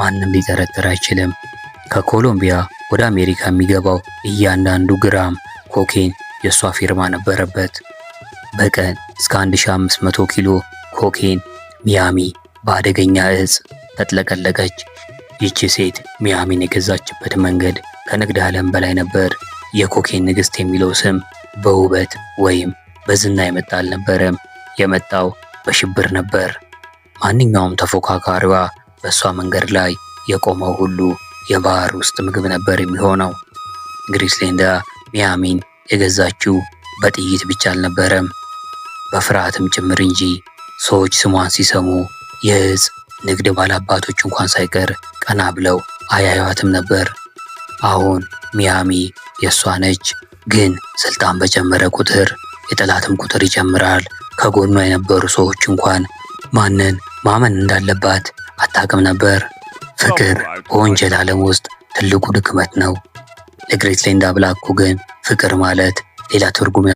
ማንም ሊጠረጥር አይችልም። ከኮሎምቢያ ወደ አሜሪካ የሚገባው እያንዳንዱ ግራም ኮኬን የእሷ ፊርማ ነበረበት። በቀን እስከ 1500 ኪሎ ኮኬን። ሚያሚ በአደገኛ እጽ ተጥለቀለቀች። ይቺ ሴት ሚያሚን የገዛችበት መንገድ ከንግድ ዓለም በላይ ነበር። የኮኬን ንግሥት የሚለው ስም በውበት ወይም በዝና የመጣ አልነበረም። የመጣው በሽብር ነበር። ማንኛውም ተፎካካሪዋ በእሷ መንገድ ላይ የቆመው ሁሉ የባህር ውስጥ ምግብ ነበር የሚሆነው። ግሪስሌንዳ ሚያሚን የገዛችው በጥይት ብቻ አልነበረም፣ በፍርሃትም ጭምር እንጂ። ሰዎች ስሟን ሲሰሙ የእጽ ንግድ ባላባቶች እንኳን ሳይቀር ቀና ብለው አያዩዋትም ነበር። አሁን ሚያሚ የእሷ ነች። ግን ስልጣን በጨመረ ቁጥር የጠላትም ቁጥር ይጨምራል። ከጎኗ የነበሩ ሰዎች እንኳን ማንን ማመን እንዳለባት አታውቅም ነበር። ፍቅር በወንጀል ዓለም ውስጥ ትልቁ ድክመት ነው። ለግሬስሊንዳ ብላኮ ግን ፍቅር ማለት ሌላ ትርጉም